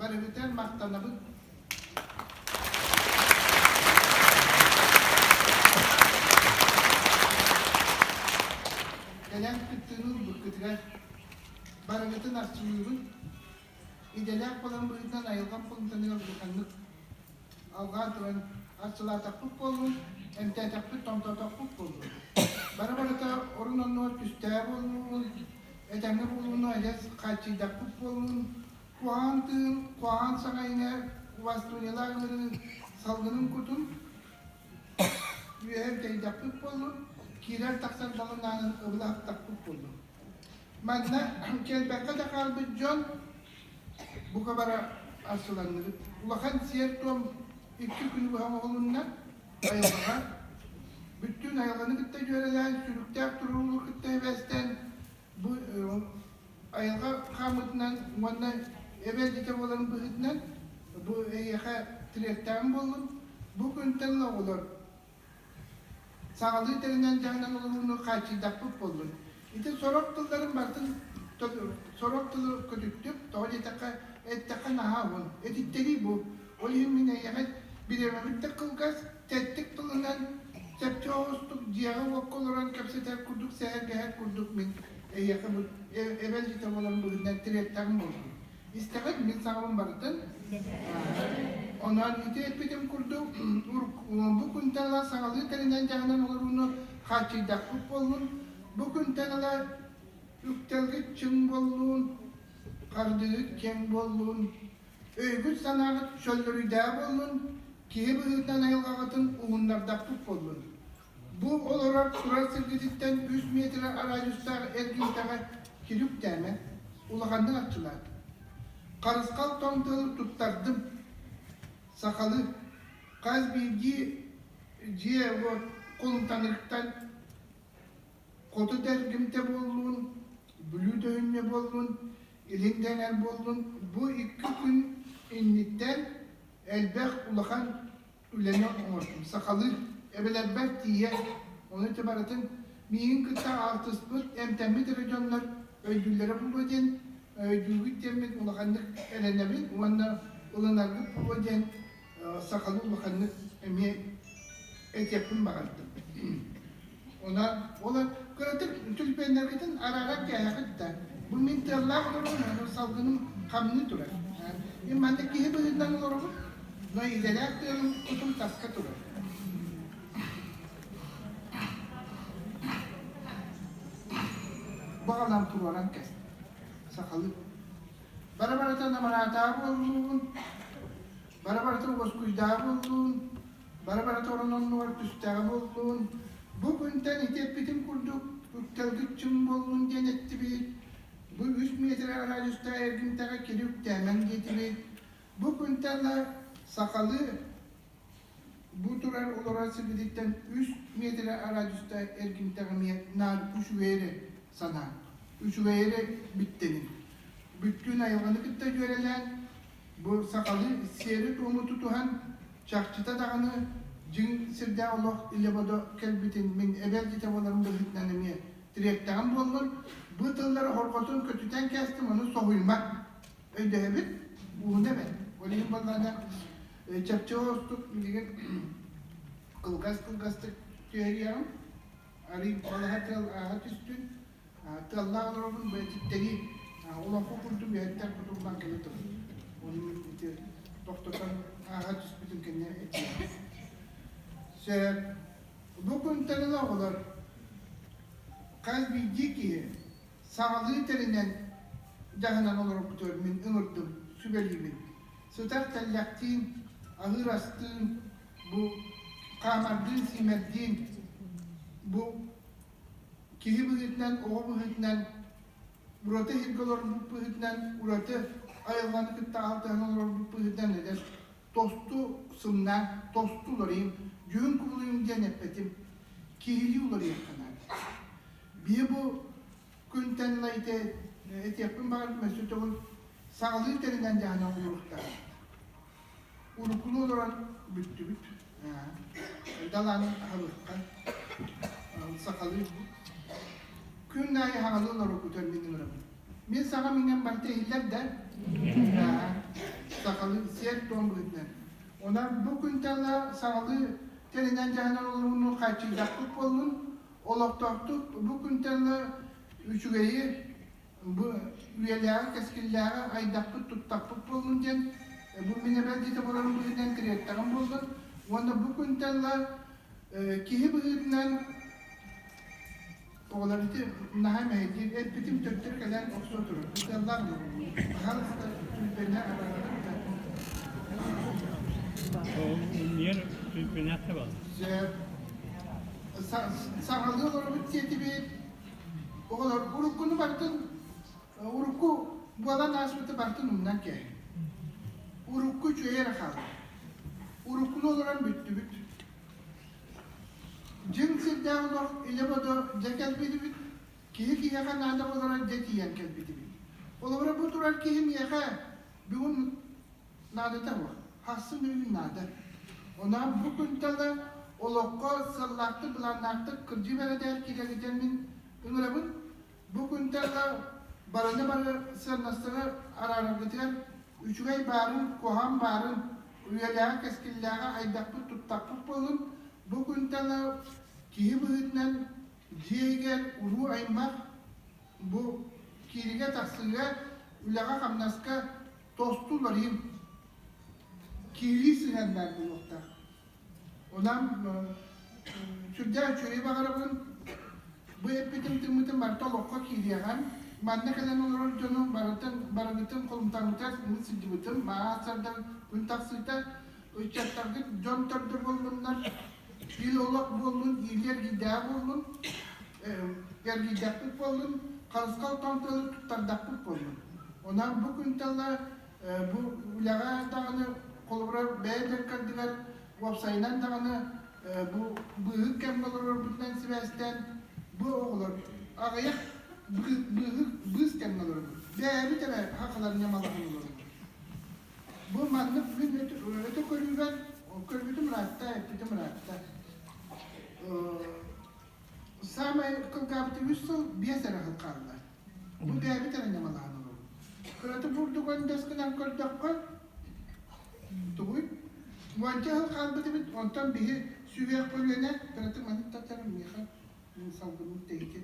Барыгытыгар махтанабын. Кэлэн кыттыыны ылбыккытыгар барыгытын арчылыыбын. Идэлээх буолан быһыытынан айылҕам пунктаныгар улаханнык алҕаан туран арчылаатахпыт буоллун, эмтээтэхпит, томтоотохпут буоллун. Бары барыта орун оннугар түстээх буоллун, этэҥҥэ буолууну адьас хааччыйдахпыт буоллун, куһаҕан тыын, куһаҕан саҥа иҥэр убастуунньалаах ыарыы салгынын кутун үөһэ үтэйдэхпит буоллун, киирэр-тахсар далын аанын ыбылаһыттахпыт буоллун. Манна кэлбэккэ да хаалбыт дьон бука бары арсыланныбыт. Улахан сиэр-туом икки күнү быһа оҥоһулунна. Айылҕаҕа бүттүүн айылҕаны кытта дьүөрэлээн, сүрүктээх туруулуу кытта эбээстээн бу айылҕа хаамыытынан уонна эбэ илдьитэ буоларын быһыытынан бу эйиэхэ тириэртээҕим буоллун. Бу күнтэн оҕолор Саҥалыы тэринэн дьаһанан олорууну хааччыйдахпыт буоллун. Ити сорох тылларын барытын сорох тылы көтүттүм, тоҕо диэтэххэ, эттэххэ наһаа уһун. Этиттэрии бу. Ол иһин мин эйиэхэ бириэмэбит да кылгас, тэттик тылынан чэпчэ оҕустук дьиэҕэ-уокка олорон кэпсэтэр курдук сэһэргэһэр курдук мин эйиэхэ бу эбэл дьитэ буолан быһыытынан тириэртэҕим буоллун. Истэҕит мин саҥабын барытын? Онон ити эппитим курдук, бу күнтэн ыла саҥалыы тэринэн дьаһанан олорууну хааччыйдахпыт буоллун, бу күнтэн ыла үктэлгит чиҥ буоллун, хардыыгыт киэҥ буоллун, өйгүт-санааҕыт чөллөрүйдээх буоллун, киһи быһыытынан айылҕаҕытын уһуннардахпыт буоллун. Бу олорор турар сиргититтэн үс миэтэрэ радиустаах эргимтэҕэ килүк тээмэ, улаханнык арчылаат. Харысхал тоҥ тыалы туттардым. Сахалыы хас биирдии дьиэ-уот кулунтаныктан хоту эргимтэ буоллун, Бүлүү төһүнньэ буоллун, Илин дэнэр буоллун, бу икки күн инниттэн элбэх улахан үлэни оҥордум. Сахалыы эбэлэрбэр тиийэ, ону ити барытын миигин кытта алтыспыт, эмтэммит эрэ дьоннор өйдүүллэрэ буолуо диэн, өйдүүгүт диэммин улаханнык эрэнэбин уонна ылынаргыт буолуо диэн сахалыы улаханнык эмиэ этиэхпин баҕардым. Онон ол кыратык түлпэннэргитин арааран кээһэҕит да, бу мин тыаллаах олоробун, салгыным хамныы турар. Мин манна киһи быһыытынан олоробун, но идэлээх тыалым кутум таска турар. Баҕалаан туруоран кэс. Сахалыы. Бара-барыта намараатаа буоллуун, бара-барыта уоскуйдаа буоллуун, Бары-барыта орон оннугар түстэҕэ буоллун, бу күнтэн ити эппитим курдук үктэлгит чуҥ буоллун диэн эттибит, бу үс миэтэрэ радиустаах эргимтэҕэ кири үктээмэҥ диэтибит, бу күнтэн ыла сахалыы бу турар олорор сирбититтэн үс миэтэрэ радиустаах эргимтэҕэ эмиэ наар үчүгэй эрэ санаа, үчүгэй эрэ биттэнин. Бүттүүн айылҕаны кытта дьүөрэлээн, бу сахалыы сиэри-туому тутуһан Чахчыта даҕаны дьиҥ сирдээх олох илэ-бодо кэлбитин мин эбэл дьитэ буоларым быһыытынан эмиэ тириэртэҕим буоллун, бу тыллары хорҕотун көтүтэн кээстим, ону соһуйумаҥ. Өйдөһөбүт, ууна эбэт. Ол иһин буоллаҕына чэпчэки оҕустук билигин кылгас-кылгастык түһэриэҕим. Арый балаһа тыал ааһа түстүн, Тыаллаах олоробун бэйэтиттэрии олоҥхо курдук үөһэттэн кутуллан кэлэ турар. Ону мин ити тохтотон ааһа түспүтүн кэннэ этиэҕим. Сөп. Бу күнтэн ыла оҕолор хас биирдии киһи саҕалыы тэринэн дьаһанан олорорбутугар мин ыҥырдым, сүбэлиибин. Сытар тэллэхтиин, аһыыр астыын, бу хаамардыын-сиимэрдиин бу Киһи быһыытынан, оҕо быһыытынан, ураты иһиргэ олорбут быһыытынан, ураты айылҕаны кытта алтыһан олорбут быһыытынан эдэр тосту сымнаан, тосту уларыйым, дьүһүн кубулуйум диэн эппэтим. Киһилии уларыйыахха наада. Биһи бу күнтэн ыла ити этиэхпин баҕардым өссө төгүл саҕалыы тэринэн дьаһанан олоруохтаахпыт. Уруккуну олорон бүттүбүт. Далаанын аһылыкка сахалыы күн аайы хаҥалыы олороргутугар мин ыҥырабын. Мин саҥам иҥэн барыта иһиллэр да? Сахалыы сиэр-туом быһыытынан. Онон бу күнтэн ыла саҥалыы тэринэн дьаһанан олорууну хааччыйдахпыт буоллун, олохтоохтук бу күнтэн ыла үчүгэйи бу үйэлээҕи, кэскиллээҕи айдахпыт, туттахпыт буоллун диэн бу мин эбэлдьитэ буоларым быһыытынан тириэртэҕим буоллун. Уонна бу күнтэн ыла киһи быһыытынан оҕолор ити наһаа мэһэйдиир эппитим төттөрү кэлэн охсо турар. Ытыаллаах Пожалуйста, түргэнэ араарарга. Ньиэр түргэнэ табал. Саҥалыы олоробут диэтибит. Оҕолор уруккуну барытын урукку буолан ааспыты барытын умнан кээһин. Урукку үчүгэй эрэ хаалар. Уруккуну олорон бүттүбүт. Дьиҥ сирдээх олох илэ-бодо дьэ кэлбитибит, киһи киһиэхэ наада буолара дьэ тиийэн кэлбитибит. Холобура бу турар киһи миэхэ бүгүн наадата суох, сарсын бүгүн наада. Онон бу күнтэн ыла олоххо сыаллаахтык, былааннаахтык кырдьыы бэрэдээр киирэргитин мин ыҥырабын. Бу күнтэн ыла барыны бары сыаннастары араараргытыгар үчүгэй баарын, куһаҕан баарын, үйэлээҕи, кэскиллээҕи айдахпыт, туттахпыт буоллун. Бу күнтэн ыла киһи быһыытынан дьиэ иһигэр уруу-аймах бу кииригэ-тахсыыга, үлэҕэ-хамнаска тосту уларыйын, киирии сыһыаннаах буолуохтаах. Онон сүрдээх үчүгэйи баҕарабын. Бу эппитим тыыммытым барыта олоххо киириэҕин. Манна кэлэн олорор дьону барытын барыгытын холумтаҥҥытыгар мин сылдьыбытым. Маа сардар күн тахсыыта ыччаттаргыт дьон төрдө буоллуннар, ил олох буоллун, иилии эргийдээх буоллун, эргийдэхпит буоллун, харысхал тоҥ тылы туттардахпыт буоллун. Онон бу күнтэн ыла бу үлэҕэ даҕаны холобура бэйэ дьарыктаргар уопсайынан даҕаны бу быыһык кэмҥэ олорорбутунан сибээстээн бу оҕолор аҕыйах быыһык быыс кэмҥэ олоробут. Бэйэбит эрэ хахалар ньамалаһан олоробут. Бу маннык мин өтө көрүүбэр көрбүтүм ыраатта, эппитим ыраатта. Саамай кылгаабыт үс сыл биэс эрэ сыл хаалла. Бу бэйэбит эрэ ньамалаһан олоробут. Кыраты бурдук өндөс гынан көрдөххө, тугуй? Уонча сыл хаалбыт эбит, онтон биһи сүһүөх көлүөнэ кыратык маннык таттарым миэхэ мин салгыммыт тэйити.